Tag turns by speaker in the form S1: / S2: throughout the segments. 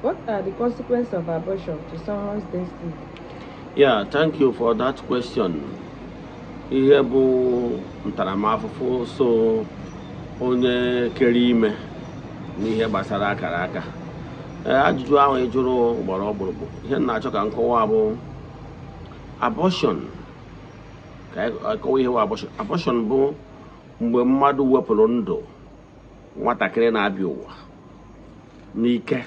S1: What are the consequences of abortion to someone's destiny?
S2: Yeah, thank you for that question. Ihe bụ ntaramahụhụ so onye kere ime n'ihe gbasara akara aka. Ee, ajụjụ ahụ ị jụrụ gbara ọkpụrụkpụ. Ihe m na-achọ ka m kọwaa bụ abortion. Ka anyị kọwa ihe bụ abortion. Abortion bụ mgbe mmadụ wepụrụ ndụ nwatakịrị na-abịa ụwa n'ike.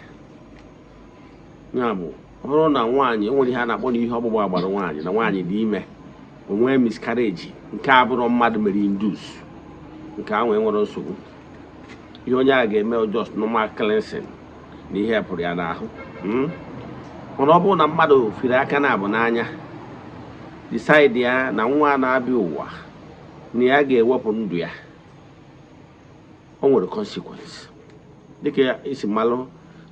S2: Ya bụ, ọ bụrụ na nwaanyị enwere ihe a na-akpọ na ihe ọgbụgba gbara nwaanyị, na nwaanyị dị ime, o nwee miscarriage nke abụrụ mmadụ mere induce, nke ahụ enwere nsogbu. Ihe onye a ga-eme, just normal cleansing na ihe pụrụ ya n'ahụ. Mana ọ bụrụ na mmadụ firi aka na abụ n'anya, decide ya na nwa a na-abịa ụwa na ya ga-ewepụ ndụ ya, o nwere consequence. Dịka isi malụ,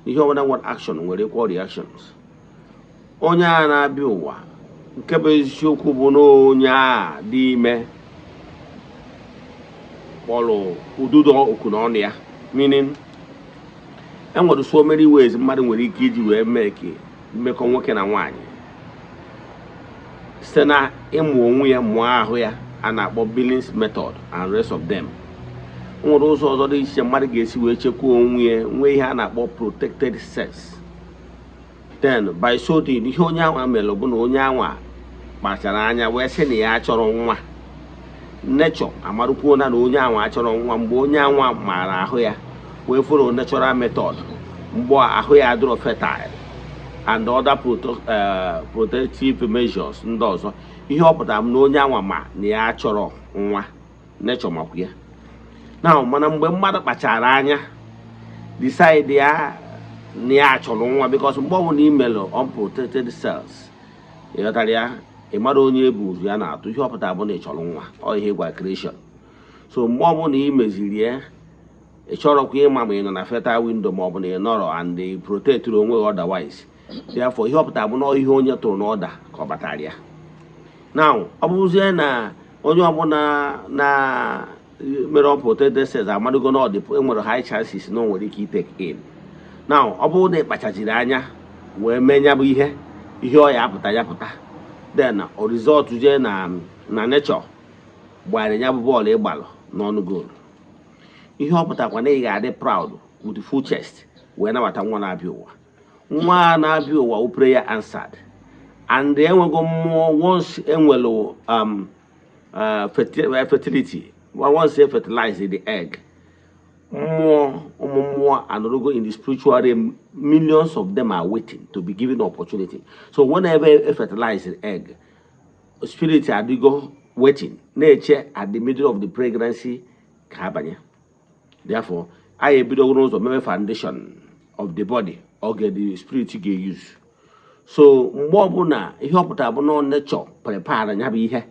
S2: ihe ọbụla nwere action nwere equal reactions. Onye a na-abịa ụwa, nke bụ eziokwu bụ na onye a dị ime kpọrọ ududo oku n'ọnụ ya, meaning enwere so many ways mmadụ nwere ike iji wee mee ka mmekọ nwoke na nwaanyị site na ịmụ onwe ya, mụọ ahụ ya, a na-akpọ Billings method and rest of them. O nwere ụzọ ọzọ dị iche mmadụ ga-esi wee chekwaa onwe ya, nwee ihe a na-akpọ protected sex. Then by so doing, ihe onye anwa mere bụ na onye anwa kpachara anya wee sị na ya achọrọ nwa. Nature amarukwuo na onye anwa achọrọ nwa. Mgbe onye anwa maara ahụ ya wee follow natural method, mgbe ahụ ya adịrọ fertile and other protective measures ndị ọzọ, ihe ọ pụtara m na onye anwa ma na ya achọrọ nwa, nature makwa ya now. Mana mgbe mmadụ kpachara anya decide ya na ya chọrọ nwa, because mgbe ọbụla imelụ unprotected sex, ịghọtara ya, ị mara onye ebu ụzọ ya na-atụ. Ihe ọ pụtara bụ na ị chọrọ nwa, ọ ihe gwa creation. So mgbe ọbụla ị meziri ya, ị chọrọkwa ịma ma ị nọ na fertile window ma ọ bụ na ị nọrọ and ị protect onwe gị otherwise. Therefore, ihe ọ pụtara bụ na ihe onye tụrụ n'ọda ka ọ batara ya. Now, ọ bụrụzie na onye ọbụla na mere unprotected sex amadogo na ọ dị, enwere high chances na o nwere ike itake in. Now, ọ bụrụ na ị kpachachiri anya wee mee ya bụ ihe, ihe ọ ya apụta ya pụta, then o result jee na nature gbara ya bụ bọọlụ ịgbalụ n'ọnụ goal. Ihe ọ pụtakwa na ị ga-adị proud with full chest wee nabata nwa na-abịa ụwa. Nwa a na-abịa ụwa wụ prayer answered, and enwego mmụọ. Once enwelu fertility, once e fertilize the egg, mmụọ, ụmụ mmụọ anọrọgo in the spiritual realm. Millions of them are waiting to be given opportunity. So whenever e fertilize the egg, spirit adịgo waiting, na-eche at the middle of the pregnancy ka ha banye. Therefore, anyị ebidogo n'ụzọ mebe foundation of the body oge the spirit ga-use. So mgbe ọbụla ihe ọ pụtara bụ na nature prepare ya bụ ihe,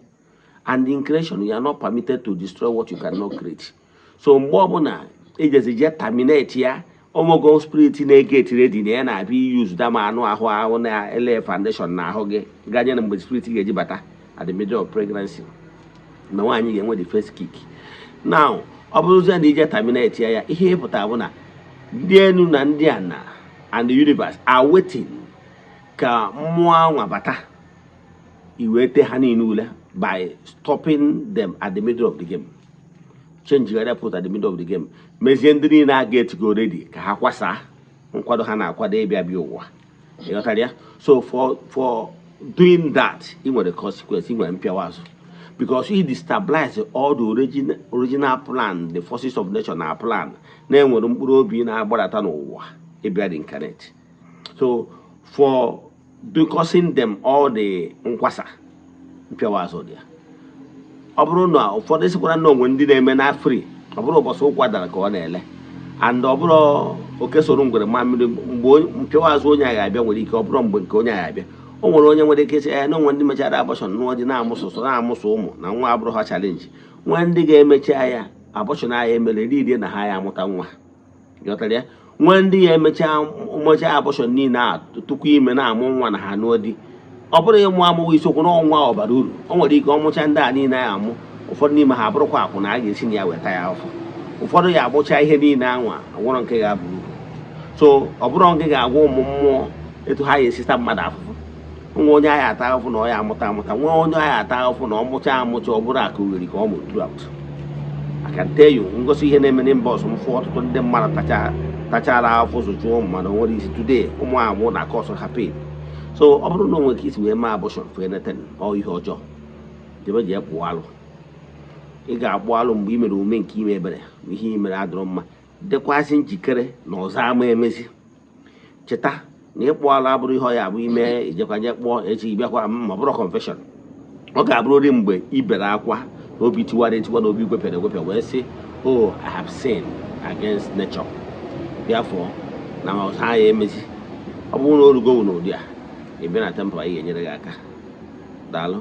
S2: and in creation you are not permitted to destroy what you cannot create. So mgbe ọbụla ijezi je terminate ya, omogo spirit na-eget ready na ya na-abịa use dama anụ ahụ ahụ na-ele foundation na ahụ gị ganye na mgbe spirit ga-eji bata at the middle of pregnancy na nwaanyị ga-enwe the first kick. Now, ọ bụrụzie na ije terminate ya, ya ihe ịpụta bụ na ndị enu na ndị ana and the universe are waiting ka mmụọ anwa bata iwete ha niile ule by stopping them at the middle of the game, change gharịa put at the middle of the game, mezie ndị niile a ga-etigo ready ka ha kwasaa nkwado ha na-akwado ịbịa bịa ụwa. Ịghọtara ya? So for doing that, ị nwere consequence, ị nwere mpịawa azụ, because he destabilize all the original plan the forces of nature na plan na-enwere mkpụrụ obi na-agbadata n'ụwa ịbịa reincarnate. So for causing them all the nkwasa, mpịawa azụ dị ya. Ọ bụrụ na ụfọdụ sikwara na onwe ndị na-eme na free, ọ bụrụ ụbọchị ụkwa dara ka ọ na-ele, and ọ bụrụ oke soro ngwere ma mmiri, mgbe mpịawa azụ onye a ga-abịa nwere ike ọ bụrụ mgbe nke onye a ga-abịa. O nwere onye nwere ike ịsị ya na onwe ndị mechara abortion nụọ dị na-amụsụ na-amụsụ ụmụ na nwa abụrụ ha challenge. Nwee ndị ga-emecha ya abortion ahụ emere ridie na ha ya amụta nwa. Ghọtara ya? Nwee ndị ya emecha mechaa abortion niile a tupu ime na-amụ nwa na ha nụọ di. Ọ bụrụ ịmụ amụghị isiokwu na ọnwa ọbara uru, o nwere ike ọmụcha ndị a niile a amụ, ụfọdụ n'ime ha abụrụkwa akwụna a ga-esi na ya weta ya afọ. Ụfọdụ ya agbụcha ihe niile anwa nwụrụ nke ga-aba uru. So ọ bụrụ gị ga-agwa ụmụ mmụọ etu ha ga-esita mmadụ afụfụ. Nwa onye agha ata ahụfụ na ọ ya amụta amụta, nwa onye agha ata ahụfụ na ọ mụcha amụcha, ọ bụrụ akụ gheri ka ọ mụrụ throughout. I can tell you, ngosi ihe na-eme na mba ọzọ m fụ ọtụtụ ndị mmadụ tachara afụ zụjuo ụmụ, mana o nwere isi. Today ụmụ agbụ na cause ha pain. So ọ bụrụ na o nwere ka isi wee mee abortion for anything, ọ ihe ọjọọ, jebe jee kpụọ alụ. Ị ga-akpụ alụ mgbe ị mere omume nke ime ebere. Ihe ị mere adịrọ mma, dịkwazị njikere na ọzọ ama emezi. Cheta na ịkpụ alụ abụrụ ihe ọ ya abụ ime ijekwa je kpụọ echi bịakwa, ma ọ bụrụ confession. Ọ ga-abụrụrị mgbe ị bere akwa na obi tiwara etiwa na obi gwepịara egwepịa, wee sị, "Oh, I have sinned against nature, therefore na ọzọ ya emezi." Ọ bụrụ na o rugo n'ụdị a, ị bịa na temple, anyị ga-enyere gị aka. Daalụ.